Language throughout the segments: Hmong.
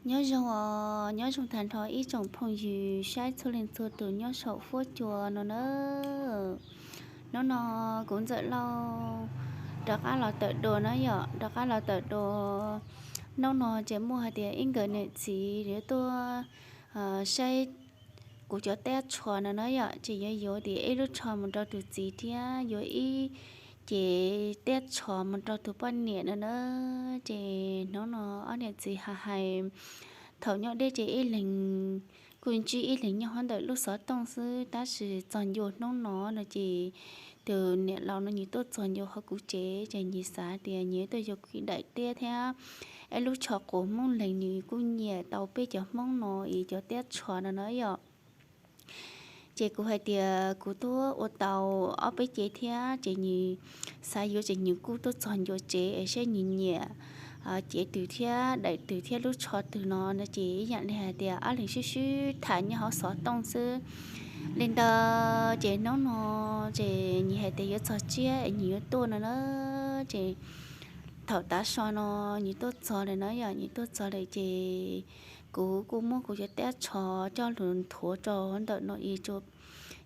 Nyob zoo os, nyob zoo tag nrho ib tsoom phooj ywg saib txhua leej txhua tus nyob saum fuab cua no na. Hnub no kuv Ntxawm Lauj rov qab los tawm dua na yom, rov qab los tawm dua. Hnub no ces muaj hais tias ib nkawm niam txiv yuav tuaj saib kuv cov teb tsho no na yom, ces yuav yuav tias ib lub tsho mus rau tus txiv thiab yuav ib cev teb tsho mus rau tus poj niam no na. Ces hnub no ob niam txiv hais hais thaum nyob deb ces ib leeg kuj ntsib ib leeg nyob hauv ntawm lub xov tooj xwb, tab sis txog ncua hnub no no ces tus niam laus no nws tuaj txog ncua hauv kuv tsev ces nws xav tias nws tuaj yuav kuv daim teb thiab ib lub tsho quas Hmoob Leeg, nws kuj nyiam tau peb cov Hmoob no es cov teb tsho no na yom. Ces kuv hais tias kuv tuaj ua tau ob peb cev thiab, ces nws xav yuav ces nws kuj tuaj txog ncua tsev es saib nws nyiam cev twg thiab daim twg thiab lub tsho twg no no ces ib yam li hais tias ob leeg sib sib tham nyob hauv xov tooj xwb. Li ntawd ces hnub no ces nws hais tias yuav txog tsiab es nws yuav tuaj no na. Ces thaum tav su no nws tuaj txog lawm na yom, nws tuaj txog lawm ces kuv kuj muab kuv cov teb tsho coj los nthuav rau ntawm no es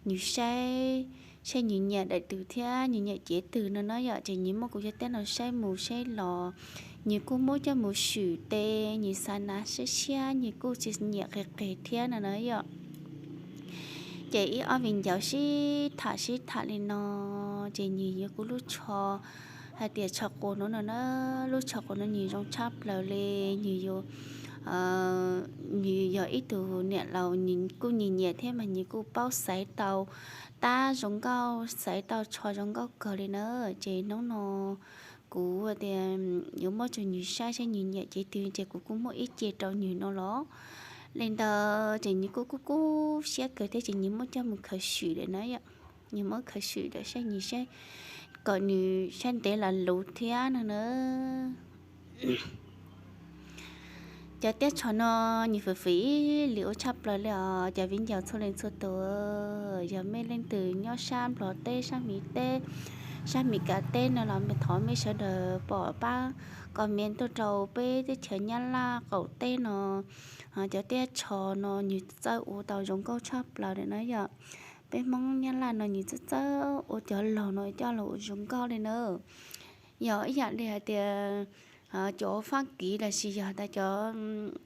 nws saib, saib nws nyiam daim twg thiab nws nyiam cev twg no na yom. Ces nws muab kuv cov teb no saib mus saib los, nws kuj muab coj mus swm tes, nws xav hnav siab siab, nws kuj tsis nyiam qis qis thiab no na yom. Ces ib ob viv ncaus sib tham sib tham li no, ces nws yuav kuv lub tsho hais tias tsho quas no no na, lub tsho quas no nws zoo tshaj plaws li. Nws yuav, nws yog ib tug niam laus nws kuj nyiam nyiam thiab mas nws kuj paub xaiv tau tab zoo nkauj, xaiv tau tsho zoo nkauj kawg li na. Ces hnub no kuv tias yuav muab rau nws saib saib nws nyiam cev twg, ces kuv kuj muab ib ce rau nws no los. Li ntawd ces nws kuj kuj kub siab kawg thiab ces nws muab coj mus khaws swm lawm na yom. Nws muab khaws swm lawm saib nws saib, kom nws saib ntev los luv thiab no na. Cov teb tsho no nws fwm fwm ib li ua tshaj plaws li os cov viv ncaus txhua leej txhua tus. Yog mej leej twg nyob sab Nplog teb, sab Mis teb, sab Mis Kas teb no los mej thov mej sawv daws pom pab comment tuaj rau peb teb chaws Nyab Laj qaum teb no. Cov teb tsho no nws txawj ua tau zoo nkauj tshaj plaws li na yom. Peb Hmoob Nyab Laj no nws txawj txawj ua cov laug no coj los ua zoo nkauj li na. Yog ib yam li hais tias cov Fab Kis los sis yog tas cov,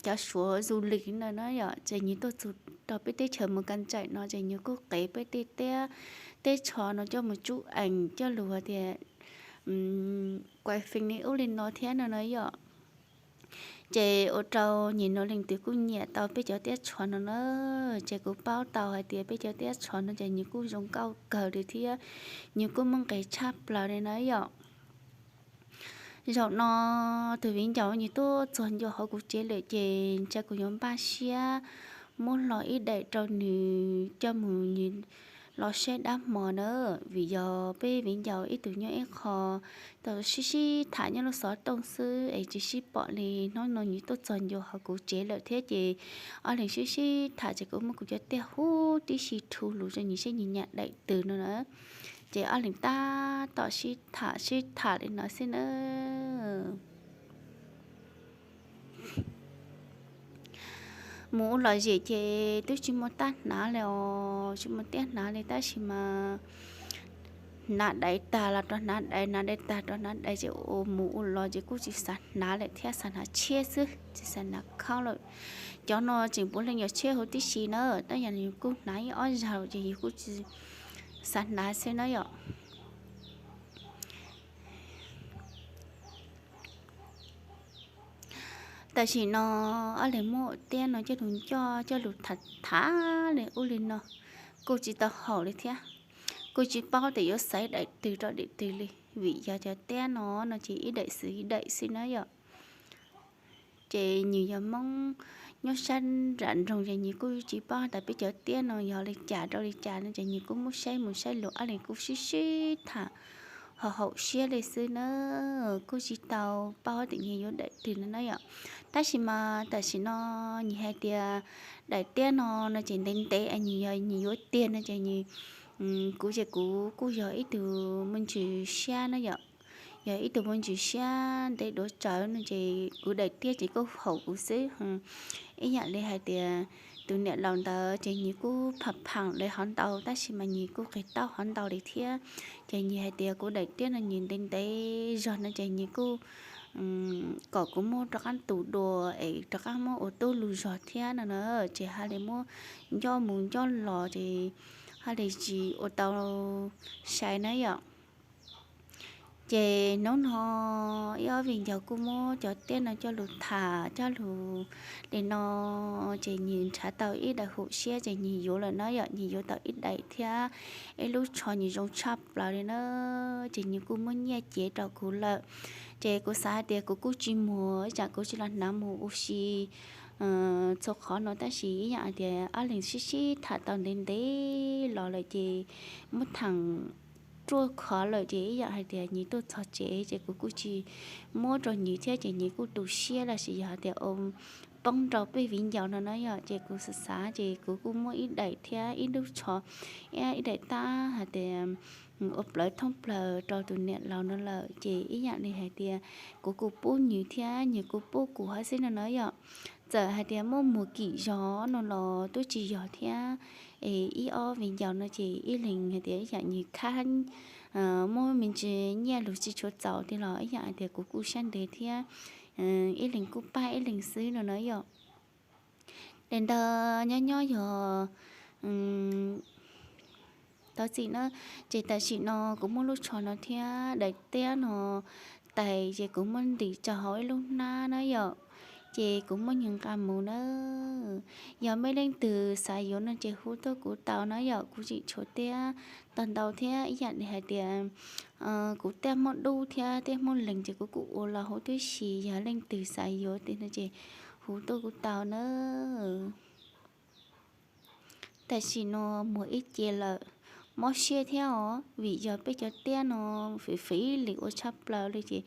cov Suav du lịch no na yom, ces nws tuaj txug rau peb teb chaws Mus Kas Ntsaim no ces nws kuj qev peb tej teb, teb tsho no coj mus tsub ees coj lug hais tias quay phim li ub li no thiab no na yom. Ces ua rau nyias no leej twg kuj nyiam tau peb cov teb tsho no na. Ces kuv paub tau hais tias peb cov teb tsho no ces nws kuj zoo nkauj kawg li thiab nws kuj muaj nqis tshaj plaws li na yom. Zaum no tus viv ncaus nws tuaj txog ncua hauv kuv tsev lawm ces ntshe kuv yuav npaj siab muab hlo ib daim rau nws coj mus nws los saib dab hmo na, vim yog peb viv ncaus ib tug nyob ib qho tau sib sib tham nyob lub xov tooj xwb es tsis sib pom li. Hnub no nws tuaj txog ncua hauv kuv tsev lawm thiab ces ob leeg sib sib tham ces kuv muab kuv cov tiaj huv tib si rhu lus rau nws saib nws nyiam daim twg no na. Ces ob leeg tab tom sib tham sib tham li no xwb na. Mus ua lom zem ces twb tsis muaj tab hnav li os, tsis muaj tab hnav li tab sis mas hnav daiv tag los rov hnav daiv, hnav daiv tag rov hnav daiv ces ua mus ua los ces kuj tsis xav hnav lawm thiab, xav hnav tshiab xwb tsis xav hnav khaub lawm. Cov no tseem puav leej yog tshiab huv tib si na, tab yog yus kuj hnav ib ob zaug ces yus kuj tsis xav hnav xwb na yom. Tam sim no ob leeg muab tiab no coj lug ncoj coj lug tham tham li ub li no, kuj tsis tau haum li thiab. Kuj tsis paub tias yuav xaiv daim twg rau daim twg li, vim yog cov tiab no no ces ib daim xwb ib daim xwb na yom. Ces nws yog Hmoob nyob sab nram nroog ces nws kuj tsis paub tas peb cov tiab no yog li cas rau li cas no ces nws kuj muab saib mus saib lus ob leeg kuj sib sib tham ho haum siab li xwb na. Kuj tsis tau paub tias nws yuav daim twg no na yom. Tab sis mas tam sim no nws hais tias daim tiab no no ces ntev ntev es nws yog nws yuav tiag no ces nws, kuv ces kuv kuj yog ib tug muaj ntsis siab na yom. yog ib tug me ntsis siab ntev duav tsawv no ces kuv daim tiab ces kuj haum kuv xwb. Ib yam li hais tias tus niam laus ntawd ces nws kuj pham phaam li hov ntau tab sis mas nws kuj qis taub hov ntau li thiab. Ces nws hais tias kuv daim tiab no nws ntev ntev zog no ces nws kuj kom kuv muab rov qab tus dua es rov qab muab ua tub lug zog thiab no na. Ces haj li muab nco mus nco los ces haj li tsis ua tau sai na yom. Ces hnub no ib ob viv ncaus kuj muab cov tiab no coj lug tham coj lug li no, ces nws nrhav tau ib daim hum siab ces nws yuav lawm na yom, nws yuav tau ib daim thiab ib lub tsho nws zoo tshaj plaws li na. Ces nws kuj muab nyiaj cev rau kuv lawm. Ces kuv xav hais tias kuv kuj tsis muag, ib tsam kuv tsis los hnav mus ua si txhua qhov no tab sis ib yam hais tias ob leeg sib sib tham tau ntev ntev los lawm ces muab tham ruaj khov lawm ces ib yam hais tias nws tuaj txog tsev ces kuv kuj tsis muab rau nws thiab ces nws kuj tu siab los sis yog hais tias ua poob rau peb viv ncaus no na yom. Ces kuv xav xav ces kuv kuj muab ib daim thiab ib lub tsho, ib daim tab hais tias ua plawv thoob plaws rau tus niam laus no lawm ces ib yam li hais tias kuv kuj pub nws thiab nws kuj pub kuv hab xwb no na yom. Txawm hais tias muaj muag kim zog no los twb tsis yog thiab. Es ib ob viv ncaus no ces ib leeg hais tias ib yam nws khab muab me ntsis nyiaj lug tsis tshua txaus tiag los ib yam hais tias kuv kuj sab ntev thiab, ib leeg kuj pab ib leeg xwb no na yom. Daim ntawd nyob nyob yog tau txim na. Ces tam sim no kuv muab lub tsho no thiab daim tiab no tais ces kuv muab ntim rau hauv ib lub hnab na yom. Ces kuv muab nws nqa mus na. Yog mej leej twg xav yuav no ces hu tuaj kuv tau na yom, kuv tseem tshuav tiab tau ntau thiab ib yam li hais tias kuv tiaj Hmoob dub thiab tiaj Hmoob lees ces kuv kuj ua los huv tib si, yog leej twg xav yuav tiag no ces hu tuaj kuv tau na. Tam sim no muag ib ce lawm, mob siab thiab os, vim yog peb cov tiab no fim fim li ua tshaj plaws li ces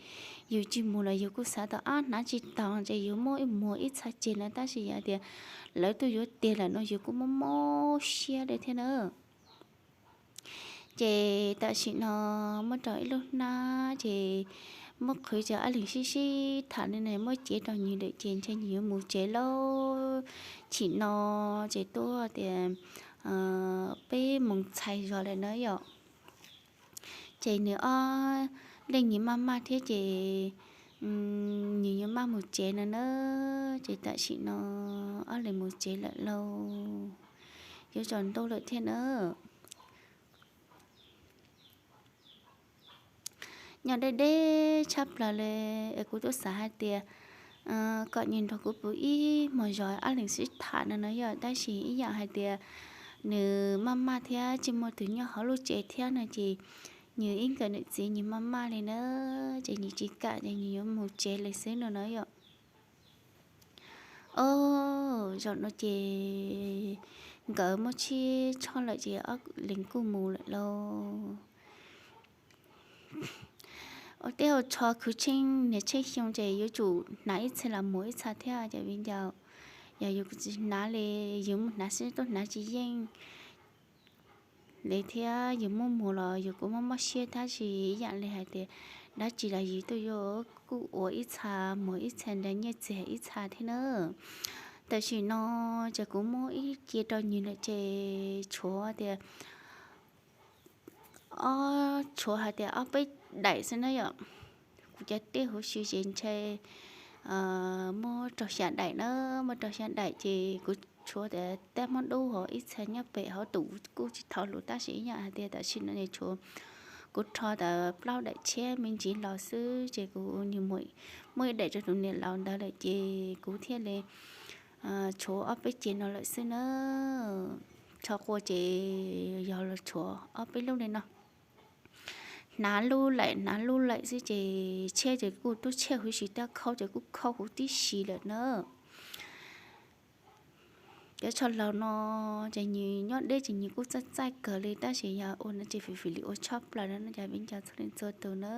yus tsis muag los yus kuj xav tau ab hnav tsis tau ces yus muab muag ib txha ceg na tab sis yog tias lawv tuaj yuav tiag lawm no yus kuj mob mob siab li thiab na. Ces tam sim no muab rau ib lub hnab ces muab qhwv ces ob leeg sib sib tham li no muab cev rau nws lawm ces ntshe nws yuav mus tsev lauj. Chim no ces twb tias peb moos txhais zog lawm na yom. Ces nws ob leeg nws maj maj thiab ces nws yuav maj mus tsev no na. Ces tam sim no ob leeg mus tsev lawm lauj, yuav tsaus ntuj lawm thiab na. Nyob deb deb tshaj plaws li es kuv twb xav hais tias kom nws nrog kuv pw ib hmos zog ob leeg sib tham no no yom, tab sis ib yam hais tias nws maj maj thiab tsis muaj tus nyob hauv lub tsev thiab no ces nws ib nkawm niam txiv nws maj maj li na, ces nws tsis kam ces nws yuav mus tsev li xwb no na yom. Os, zaum no ces nkawd muab tsib tshooj lawm ces ob leeg kuj mus lawm lauj. Ua teb ua tsho khwv tsheej niaj tsheej xyoo ces yuav tsum hnav ib txha los muag ib txha thiab cov viv ncaus. Yog yus tsis hnav li, yus mus hnav xwb tuaj hnav tsis yeej li thiab, yus muab muag los yus kuj mob mob siab tab sis ib yam li hais tias dab tsi los yus twb yuav kuj ua ib txha, muag ib txha nrog nyiaj txiag ib txha thiab na. Tam sim no ces kuv muab ib ce rau nws lawm ces tshuav tias ob, tshuav hais tias ob peb daim xwb na yom. Kuv cov tiab huv si ces ntshe muaj rau xya daim na, muaj rau xya daim ces kuv tshuav tias tiab Hmoob dub hos ib txha nyob pem hauv tus kuj tsis tau lus tab sis ib yam hais tias tam sim no ces tshuav kuv rho tau plaub daim tshiab me ntsis los xwb ces kuv muab ib daim rau tus niam laus ntawd lawm ces kuv thiaj li tshuav ob peb ce no lawm xwb na. Rho qua ces yog los tshuav ob peb lub li no. Hnav lub laim hnav lub laim xwb ces tshiab ces kuj tub tshiab huv si thiab, khaub ces kuj khaub huv tib si lawm na. Cov tsho laus no ces nws nyob deb ces nws kuj txaij txaij kawg li tab sis yog ua no ces fim fim li ua tshaj plaws no cov viv ncaus txhua leej txhua tus na.